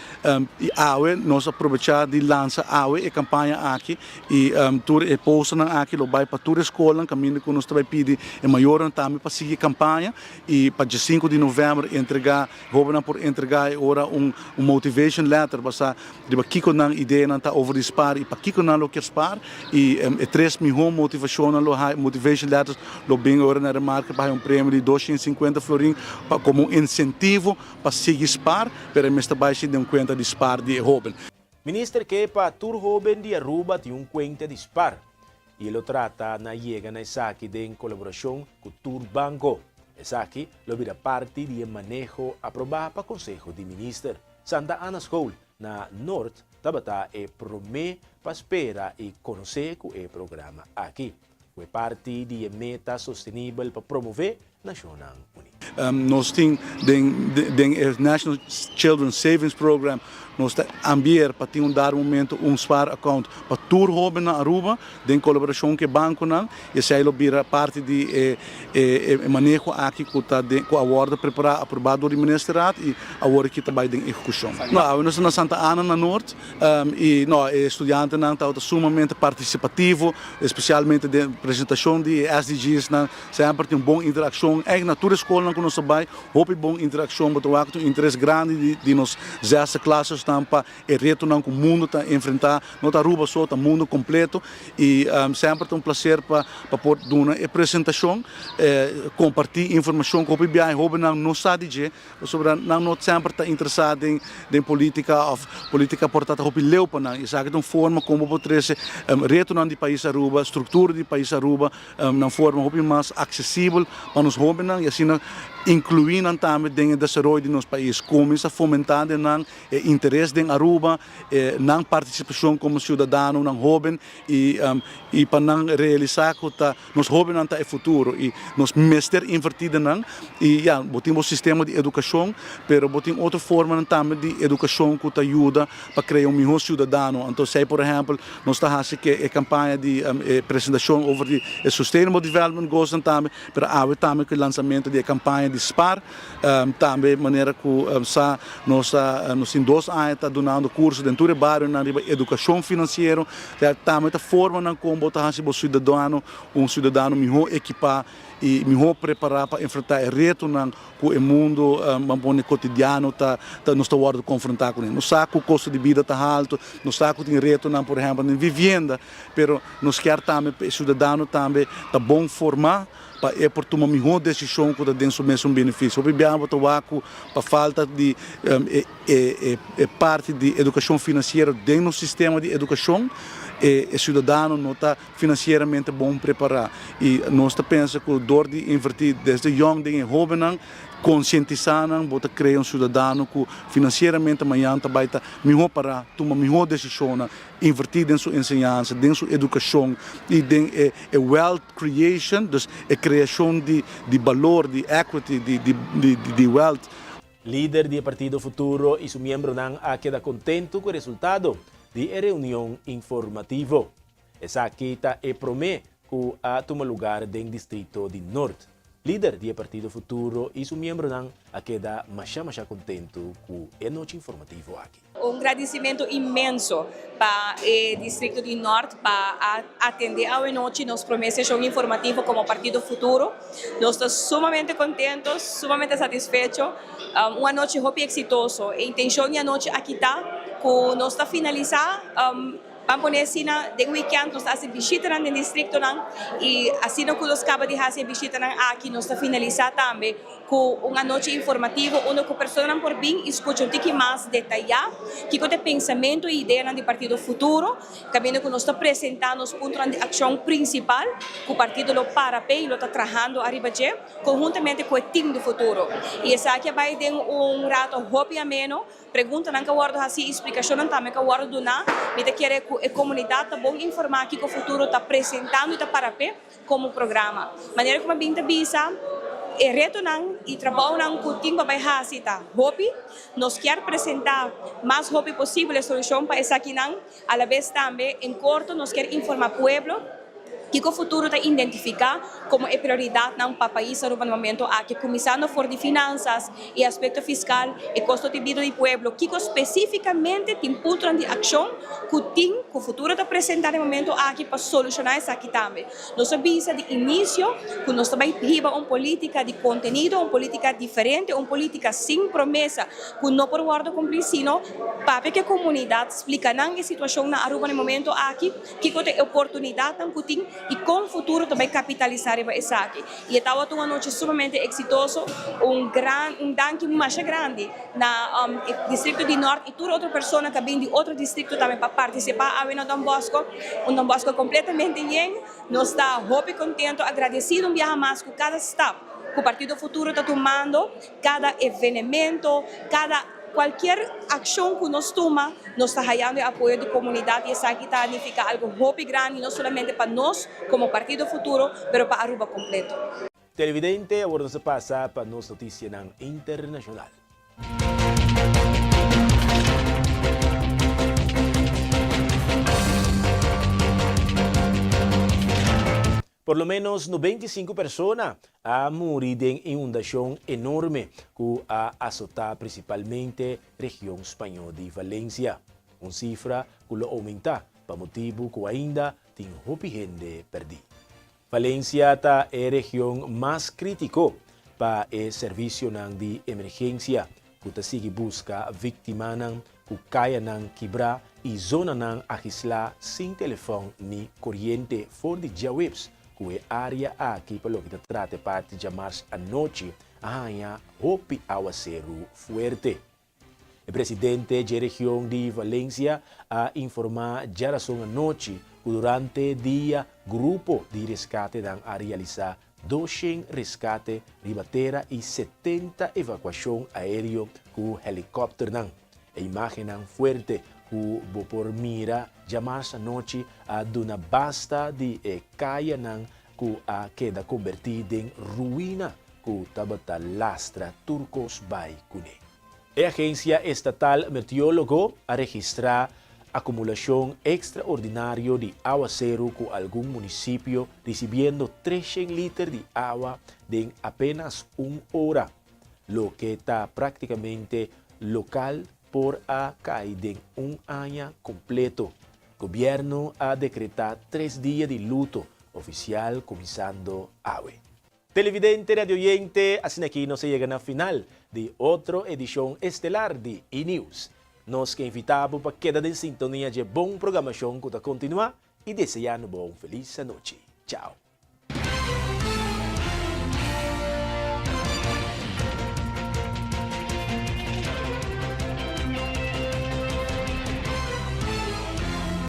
i awe nos a probechá di lansa awe e kampaña aki i tur e posternan aki lo bai pa tur e skolnan kaminda ku nos ta bai pidi e mayornan tambe pa sigui e kampaña i pa diesinku di novèmber entregá hóbennan por entregá e ora un motivation letter basá riba kiko nan ideanan ta over di spar i pakiko nan lo kier spar i e tres mihó motivashonnan lo haña, motivation letters, lo bin ora na remarke pa haña un premio di 250 florin. pa komo un insentivo pa sigui spar, pero e mester bai si den un kuenta di spar di e hóben. Minister ke pa tur hóben di Aruba tin un kuenta di spar i e lo trata na yega na esaki den kolaborashon ku tur banko. Esaki lo bira parti di e maneho aprobá pa Konseho di Minister. Santa Ana School na Noord tabata e promé pa spera i konosé ku e programa aki, ku e parti di e meta sostenibel pa promové Nashonnan Uní. Nos tin den den e National Children's Savings Program nos ta ambier pa tin un dado momento un spaar account pa tur hoben na Aruba den kolaborashon ku e bankonan i esei lo bira parti di e e maneho aki ku ta den ku a wòrdu prepará aprobá dor di Ministerraad i awor aki ta bai den ehekushon. No, awe nos ta na Santa Ana na Noord i no e studiantenan tabata sumamente partisipativo espesialmente den presentashon di e SDGsnan. Semper tin un bon interakshon. Eigenlijk na tur e skolnan ku nos ta bai, hopi bon interakshon. Bo ta wak tin un interes grandi di di nos zesde klasersnan pa e retonan ku mundu ta enfrentá. No ta Aruba so, ta mundu kompleto. I semper ta un plaser pa pa por duna e presentashon, kompartí informashon ku hopi biaha e hóbennan no sa di dje. Pasobra nan no semper ta interesá den den polítika òf polítika por ta ta hopi leu pa nan. Esaki ta un forma kon bo por trese retonan di pais Aruba, struktura di pais Aruba na un forma hopi mas aksesibel pa nos hóbennan i asina inkluí nan tambe den e desaroyo di nos pais. Kuminsá fomentá den nan e interes den Aruba, e nan partisipashon komo siudadanonan hóben i i pa nan realisá ku ta Nos hóbennan ta e futuro i nos mester invertí den nan. I ya, bo tin bo sistema di edukashon, pero bo tin otro formanan tambe di edukashon ku ta yuda pa krea un mihó siudadano. Anto esei por ehèmpel nos ta hasi ke e kampaña di e presentashon over di e Sustainable Development Goalsnan tambe, pero awe tambe ku e lansamentu di e kampaña di spar. Tambe manera ku sa nos ta nos tin dos aña ta dunando kurso den tur e barionan riba edukashon finansiero. Tambe ta formanan kon bo ta hasi bo siudadano un siudadano mihó ekipá i mihó prepará pa enfrentá e retonan ku e mundu ban pone kotidiano ta nos ta wòrdu konfrontá kuné. Nos sa ku kosto di bida ta haltu, nos sa ku tin retonan por ehèmpel den vivienda, pero nos kier tambe pa e siudadano tambe ta bon formá pa e por tuma mihó desishon ku ta den su mesun benefisio. Hopi biaha bo ta wak ku pa falta di e parti di edukashon finansiero den nos sistema di edukashon, e siudadano no ta finansieramente bon prepará. I nos ta pensa ku dor di invertí desde yòn den e hóbennan, konsientisá nan, bo ta krea un siudadano ku finansieramente mañan ta bai ta mihó pará, tuma mihó desishonnan. Invertí den su enseñansa, den su edukashon i den e e wealth creation, dus e kreashon di di balor, di equity, di di di di wealth. Lider di e partido Futuro i su miembronan a keda kontentu ku e resultado di e reunion informativo. Esaki ta e promé ku a tuma lugar den distrito di Noord. Lider di e partido Futuro i su miembronan a keda masha masha kontentu ku e nochi informativo aki. Un gradisimentu inmenso pa e distrikto di Nort pa a atende awenochi nos promé seshon informativo komo Partido Futuro. Nos ta sumamente kontento, sumamente satisfecho. Un anochi hopi eksitoso. E intenshon di anochi aki ta ku nos ta finalisá. Ban pone asina, den weekend nos ta hasi bishitanan den districtonan y asina cu nos caba di hasi e bishitanan aki nos ta finalisa tambe cu un anochi informativo unda cu personanan por bin y scucha un tiki mas detaya kico ta e pensamento y ideanan di Partido Futuro caminda cu nos ta presenta nos puntonan di accion principal cu partido lo para p'e y lo ta trahando ariba dje conhuntamente cu e team di Futuro y esaki a bay den un rato hopi ameno. Preguntanan ka wòrdu hasí i splikashonnan tambe ka wòrdu duná. Mi ta kere ku e komunidat ta bon informá kiko Futuro ta presentando i ta para p'e komo programa. Manera ku mi a bin ta bisa, e retonan i trabounan ku tin pa bai hasi ta hopi. Nos kier presentá mas hopi posibel e solushon pa esakinan. Alabes tambe en korto nos kier informá pueblo kiko Futuro ta identifiká komo e prioridatnan pa pais Aruba na momento aki, kuminsando for di finansas i aspekto fiskal, e kosto di bida di pueblo, kiko spesífikamente tin puntonan di akshon ku tin ku Futuro ta presentá na e momento aki pa solushoná esaki tambe. Nos a bisa di inisio ku nos ta bai hiba un polítika di kontenido, un polítika diferente, un polítika sin promesa ku no por wòrdu kumplí sino papia ku e komunidat, splika nan e situashon na Aruba na e momento aki, kiko ta e oportunidatnan ku tin. i kon futuro ta bai kapitalisá riba esaki. I e tabata un anochi sumamente eksitoso. Un gran un danki masha grandi na e distrikto di Nort i tur otro persona ku a bin di otro distrikto tambe pa partisipá awe na Don Bosco. Un Don Bosco kompletamente yen. Nos ta hopi kontento, agradesido un biaha mas ku kada stap ku Partido Futuro ta tumando, kada evenemento, kada kualkier akshon ku nos tuma, nos ta hayando e apoyo di komunidat i esaki ta nifiká algu hopi grandi no solamente pa nos komo Partido Futuro, pero pa Aruba kompleto. Televidente, awor nos ta pasa pa nos notisianan internashonal. Por lo menos 95 persona a muri den inundacion enorme cu a azota principalmente region spañó di Valencia. Un cifra cu lo aumenta pa motibu cu ainda tin hopi hende perdi. Valencia ta e region mas critico pa e servicionan di emergencia cu ta sigui busca victimanan cu cayanan kibra y zonanan agisla sin telefon ni coriente for di djaweps cu e area aki pa loke ta trata e parti djamars anochi a haña hopi awaceru fuerte. E presidente dje region di Valencia a informá djarason anochi ku durante dia grupo di reskatenan a realisá 200 reskate riba tera i 70 evakuashon aéreo ku helikòpternan. E imágennan fuerte ku bo por mira djamars anochi a duna basta di e kayanan ku a keda kombertí den ruina ku tabata lastra tur kos bai kuné. E agensia estatal Meteorologo a registrá akumulashon ekstraordinario di awaseru ku algun munisipio risibiendo 300 liter di awa den apenas un ora, loke ta praktikamente lokal por a kai den un aña kompleto. Gobièrnu a dekretá tres dia di luto ofisial kuminsando awe. Televidente, radioyente, asina aki nos a yega na final di otro edishon estelar di E-News. Nos ke invitá bo pa keda den sintonia dje bon programashon ku ta kontinuá i deseá no bo un felis anochi. Chao.